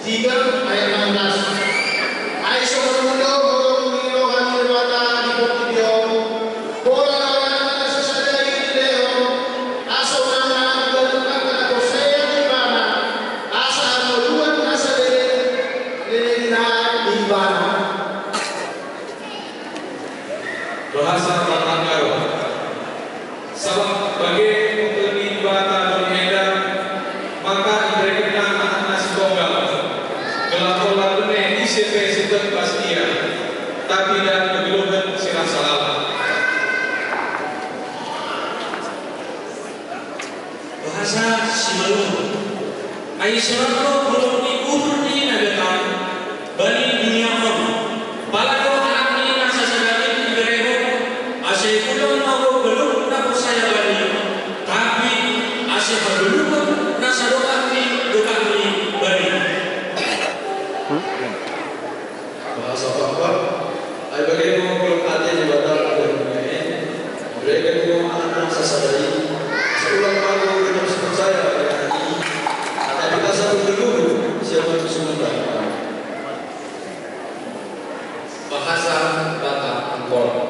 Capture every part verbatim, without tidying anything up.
Tiga, ayat enam belas. Ai songon i do holong ni roha ni Debata di portibi on, pola do anak na sasada i dilehon, asa unang mago ganup angka na porsea di ibana, asa hangoluan na sada i lelengna di ibana. Bahasa Batak Karo. Sabab bage pungkil ni Debata dohot ni enda, maka iberekenna anakna sitonggal, gelah holan bene ise pe sitonggal di ia, tapi ndang begeluhen sirasa lalat. Bahasa Simalungun. Ai songon i do holong ni uhur ni Debata bani dunia on, pola do anakna na sasada i diberehon, asa unang mago ganup na porsea bani, tapi asa hangoluan na sadokah ni dokahni bani. Bahasa Pakpak. Ai bage do holong ni Debata di dunia on, ibereken do anakna sasada i, asa unang mago ganup na porsea bani, tapi asa hangoluan sian manusia. Bahasa Batak Angkola.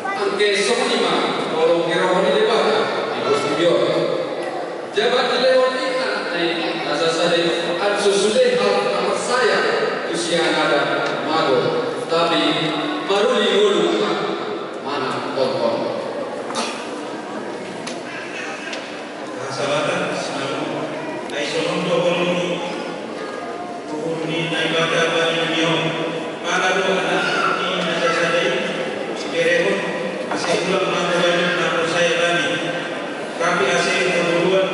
Angke songon i ma holong ni roha ni Debata di portibi on. Jala dilehon i anakna i na sasada i, ansu sude halak na porsea tu sian Adam mago, tapi maruli ngolu manang tonton. Bahasa Batak Simalungun. Ai songon i do holong ni uhur ni Debata bani dunia on, pola do anakna na sasada i diberehon, asa unang mago ganup na porsea bani, tapi asa hangoluan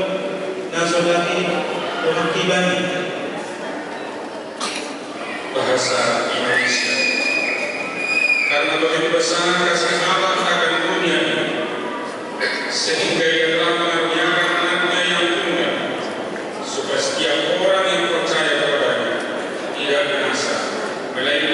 na sadokah ni dokahni bani. Bahasa Indonesia. Karena begitu besar kasih Allah akan dunia ini, sehingga Ia telah mengaruniakan Anaknya yang tunggal, supaya setiap orang yang percaya kepada-Nya tidak binasa, melainkan